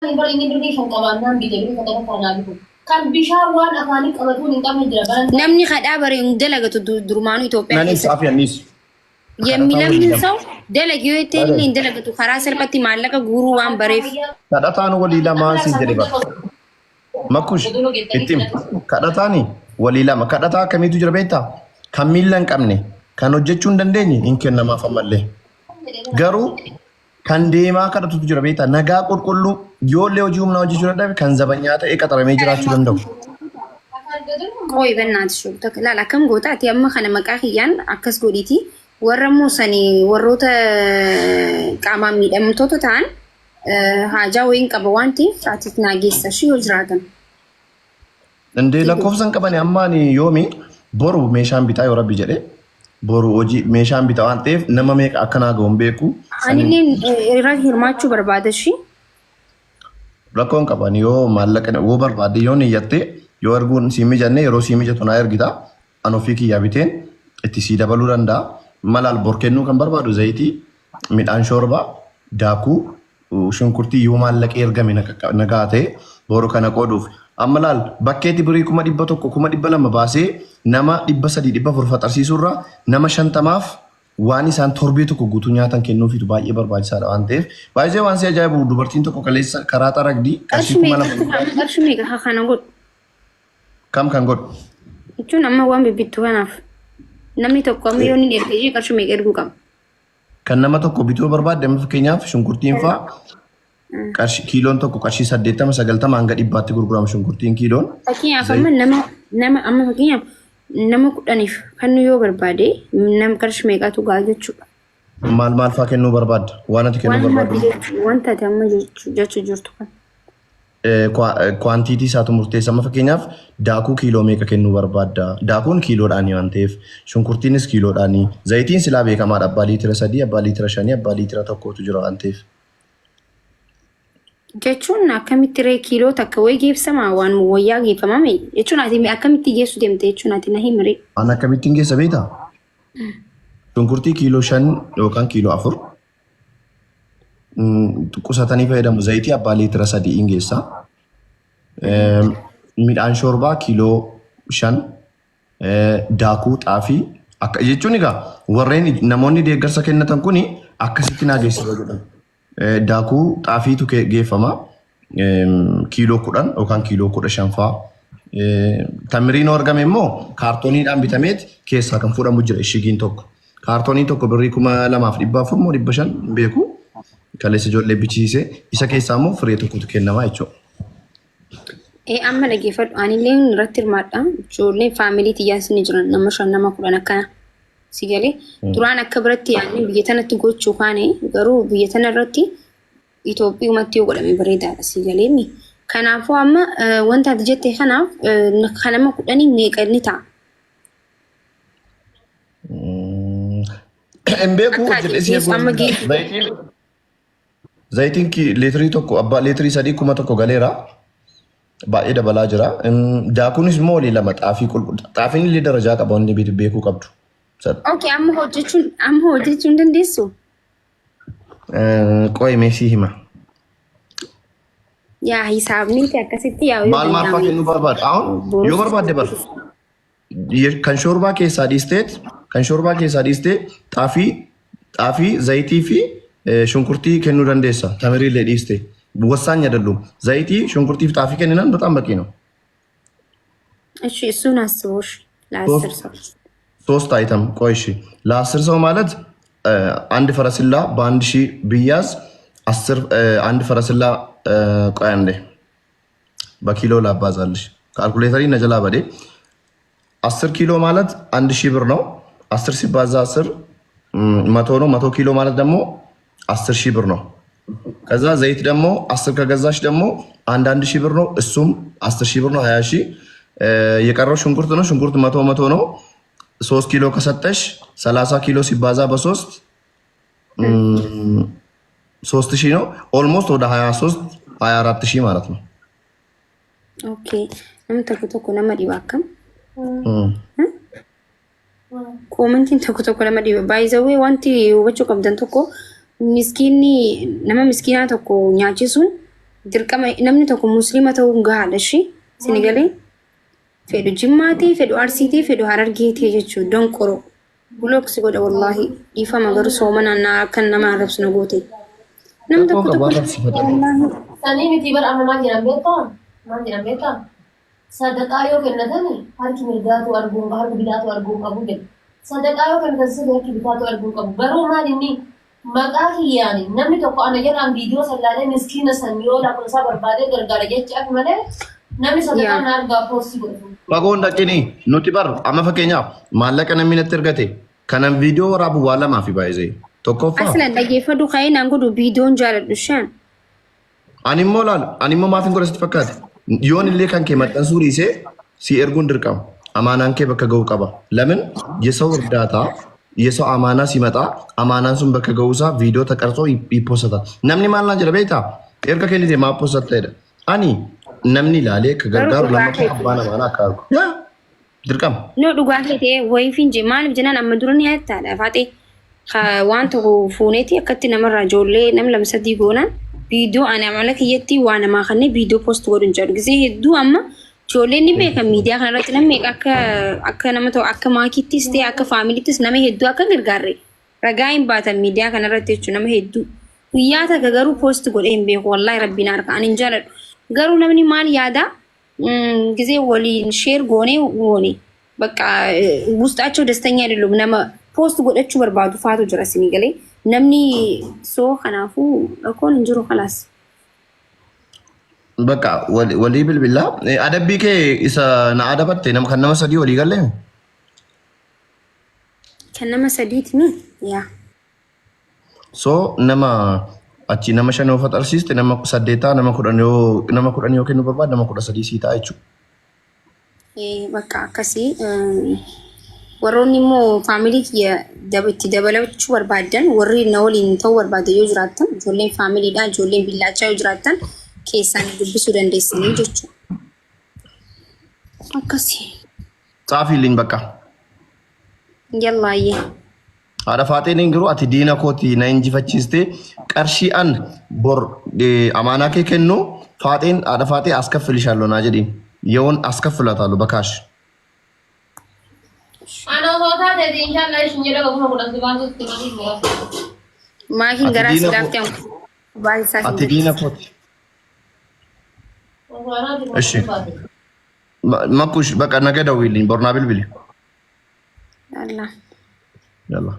Bara inni birrii 5 qabaannaan bite birrii takka takka naa bitu. Kan bishaan waan afaanii qabatuun hin qabne jira baran. Namni kadhaa bare hin dalagatu durumaanuu Itoophiyaa Nanis keessatti. afi annis. Kadhataa Yemmi walii namni lama. saw dalagi yoo jetteen illee hin dalagatu karaa salphatti maallaqa guuruu waan bareef. Kadhataan walii lamaan siin jedhe bara. Makkush itti himi. Kadhataani walii lama. Kadhataa akkamiitu jira beektaa? Kan miilla hin qabne, kan hojjechuu hin dandeenye hin kennamaaf ammallee. Garuu Kan deemaa kadhatutu jira beektaa? Nagaa qulqulluu yoollee hojii humnaa hojjechuu dadhabe kan zabanyaa ta'ee qaxaramee jiraachuu danda'u. Qooyi bannaati shuu takka laala akkam goota ati amma kana maqaa kiyyaan akkas godhiiti warra immoo sani warroota qaamaan miidhamtoota ta'an haajaa wayiin qaba waan ta'eef ati naa geessa ishii yoo jiraatan. Indee lakkoofsa hin qabani amma ani yoomi boru meeshaan bitaa yoo rabbi jedhe boru hojii meeshaan bitaa waan ta'eef nama meeqa akka naa gahu hin beeku. Anillee irratti hirmaachuu barbaada ishii. Rakkoo hin qaban yoo maallaqa yoo barbaadde yoo niyyatte yoo erguun sii mijanne yeroo sii mijatu naa ergita an ofii kiyyaa biteen itti sii dabaluu danda'a. Malaal bor kennuu kan barbaadu zayitii midhaan shoorbaa daakuu shunkurtii yoo maallaqi ergame na gaha ta'e boru kana qooduuf. Amma laal bakkeetti birii 100,000 200,000 baasee nama 300 400 faxarsiisuurra nama 50f waan isaan torbee tokko guutuu nyaatan kennuufiitu baay'ee barbaachisaadha waan ta'eef. Baay'ee waan si ajaa'ibu dubartiin tokko kaleessa karaa xaragdii qarshii Qarshii 2,000 meeqa qarshii meeqa haa kana godhu? Kam kan godhu? Jechuun amma waan bibbittu kanaaf namni tokko amma yoo inni erga ishee qarshii meeqa erguu qaba? Kan nama tokko bituu barbaadde amma fakkeenyaaf shunkurtiin faa qarshii kiiloon tokko qarshii 80 90 hanga dhibbaatti gurgurama shunkurtiin kiiloon. Fakkeenyaaf amma nama nama amma fakkeenyaaf nama 10f kan yoo barbaade nama qarshii meeqatu ga'a jechuudha. Maal maal faa kennuu barbaadda? Waan ati kennuu Waan amma barbaaddu. jechuu wanta ati amma jechuu jechuu jirtu kan. Quantity isaatu murteessa. Amma fakkeenyaaf daakuu kiiloo meeqa kennuu barbaadda? Daakuun kiiloodhaani waan ta'eef, shunkurtiinis kiiloodhaani. Zayitiin silaa beekamaadha. Abbaa liitira 3, abbaa liitira 5, abbaa liitira 1tu jira waan ta'eef. Jechuun akkamitti ree kiiloo takka wayii geebsamaa waan wayyaa geeffamame jechuun ati akkamitti geessu deemte jechuun ati na himi ree. An akkamittiin geessa beektaa? Shunkurtii kiiloo 5 yookaan kiiloo 4 qusatanii fayyadamu. Zayitii abbaa liitira 3 in geessa. Midhaan shoorbaa kiiloo 5 daakuu xaafii akka jechuun egaa warreen namoonni deeggarsa kennatan kuni akkasitti naa geessisu jedhan. Daakuu xaafiitu geeffama. Kiiloo 10 yookaan kiiloo 15 fa'aa. Tamiriin yoo argame immoo kaartooniidhaan bitameet keessaa kan fuudhamu jira ishigiin tokko. Kaartooniin tokko birrii 2,400 moo 500 hin beeku. Kaleessa ijoollee bichisiise. Isa keessaa immoo firee tokkotu kennama jechuudha. Ee amma dhageeffadhu anillee irratti hirmaadha. Ijoolleen faamilii tiyyaas ni jiran nama 5 nama 10 akkana. Si galee duraan akka biratti yaadne biyya tanatti gochuu kaane garuu biyya tana irratti Itoophiyumatti yoo godhame bareedaadha si galeemi. Kanaafuu amma wanta ati jette kanaaf kan nama 10 meeqa inni ta'a? Hin beeku Akka ati hojjedhee si geessu eeguu amma geessu. Zayitiin zayitiin liitirii tokko abbaa liitirii 3 1,000 galeera. Baay'ee dabalaa jira. Daakuunis immoo walii lama xaafii qulqulluu. Xaafiin illee darajaa qaba wanni beekuu qabdu. Okay, amma hojjechuu hin dandeessu? Qo'i mee sii hima. Yaa hisaabni kee akkasitti yaa yoo Maal maal fa'aa danda'ame. kennuu barbaadda? Ahun yoo barbaadde bar kan shoorbaa keessaa dhiisteet kan shoorbaa keessaa dhiistee xaafii xaafii zayitii fi shunkurtii kennuu dandeessa. Tamirii illee dhiiste. Wassaan yadallu. Zayitii shunkurtii fi xaafii kenninan በጣም በቂ ነው። እሺ እሱን አስቦ እሺ ለ10 ሰው ሶስት አይተም ቆይ እሺ ለ10 ሰው ማለት አንድ ፈረስላ በ1,000 ብያዝ 10 አንድ ፈረስላ ቆይ አንዴ በኪሎ ላባዛልሽ ካልኩሌተሪ ነጀላ በዴ 10 ኪሎ ማለት 1,000 ብር ነው። 10 ሲባዛ 10 100 ነው። 100 ኪሎ ማለት ደግሞ 10,000 ብር ነው። ከዛ ዘይት ደግሞ 10 ከገዛሽ ደግሞ አንድ አንድ ሺህ ብር ነው። እሱም 10,000 ብር ነው። 20,000 የቀረው ሽንኩርት ነው። ሽንኩርት 100 100 ነው። 3 ኪሎ ከሰጠሽ 30 ኪሎ ሲባዛ በሶስት 3,000 ነው። Almost ወደ 23 24,000 ማለት ነው። Okay namni tokko tokko nama dhiba akkam Koomentiin tokko tokko nama dhiba. Baay'izawwee wanti hubachuu qabdan tokko miskiinni nama miskiinaa tokko nyaachisuun Dirqama namni tokko musliima ta'uun gahaadha ishii. Sini galee fedhu Jimmaatii, fedhu Arsiitii, fedhu Harargeetii jechuun donqoro. Block si godha wallaahi. Dhiifama garuu soomanaan na akka nama arrabsu na goote. Nam Rakkoo tokko qabu tokko arrabsifatan. wallaahi. Sanii miti bar amma maal jedhan beektaa? Maal jedhan beektaa? Sadaqaa yoo kennatan harki mirgaatu arguu hin harki bitaatu arguu hin qabu jedhu. Sadaqaa yoo kennatan sirrii harki bitaatu arguu hin qabu. Garuu maal inni maqaa kiyyaani namni tokko ana jalaan viidiyoo san laalee miskiina san yoo lakkoofsa isaa barbaadee gargaara jechaaf malee namni sadaqaa Yaa. na argaa poostii godhu. Fagoon dhaqini nuti bar amma fakkeenyaaf maallaqa namni natti ergate kanan viidiyoo waraabu waa lamaa fi baay'isee. Tokkoffaa Aslan dhaggeeffadhu ka'ee naan godhu viidiyoon jaaladhu shaan. Ani immoo laal, ani immoo maafin godha sitti fakkaate? Yoon illee kan kee maxxansuu dhiisee si erguun dirqama. Amaanaan kee bakka ga'uu qaba. Lamin የሰው እርዳታ የሰው አማና ሲመጣ አማናን sun bakka ga'uusaa viidiyoo ተቀርጾ ይፖሰታል. Namni maal naan jedha beektaa? Erga kennite maa posatta jedha. Ani namni ilaalee akka Garuu gargaaru dhugaa lammaffaa keeti. abbaan amaanaa akka argu. Yaa dirqama. No dhugaa kee ta'ee wayiif hin jee maaliif jennaan amma dura ni yaadattaadha faaxee waan tokko fuuneeti akkatti namarraa ijoollee nam lama sadii goonaan viidiyoo ani amala kiyyatti waa namaa kanneen viidiyoo post godhu hin jedhu gisee hedduu amma ijoolleen ni beekan miidiyaa kanarratti namni meeqa akka akka nama ta'u akka maakittis ta'e akka faamilittis nama hedduu akka gargaarre ragaa hin baatan miidiyaa kanarratti jechuun nama hedduu guyyaa takka garuu post godhee hin beeku wallaahi rabbiin harka ani hin jaaladhu garuu namni maal yaadaa ጊዜ waliin share goonee goone በቃ ውስጣቸው ደስተኛ አይደሉም። Nama post godhachuu barbaadu faatu jira isinii galee namni soo kanaafuu rakkoon hin jiru kalaas. Bakka walii bilbilaa. Adabbii kee isa na adabatte nama kan nama sadii walii galee? Kan nama sadiiti mi? Yaa. So nama achi nama shan yoo faxarsiiste nama saddeetaa nama 10 yoo nama 10 yoo kennu barbaade nama 13 sii ta'a jechuudha. Bakka akkasii warroonni immoo faamilii kiyya itti dabalachuu barbaadan warri na waliin ta'uu barbaadan yoo jiraattan ijoolleen faamiliidha ijoolleen billaachaa yoo jiraattan keessaan dubbisuu dandeessanii jechuudha. Akkasii. Xaafiiliin bakka. Yallaayyee. Haadha faaxeen hin jiru ati diina kooti na injifachiistee qarshii an bor amaanaa kee kennu faaxeen haadha faaxee askaffilishaallo naa jedhiin yeroon askaffilatalu bakaash. Ana osoo taateeti inshaallah ishin jedha 10,000 si baasutti maaliif muraasa. Maakiin Ati garaa si diina laaftee baay'isaa hin ati jirtu. diina kooti. Osoo anaati kuma Ishi 10 baate. Makush bakka naga dawwiiliin bornaa bilbili. Allah. Yalla.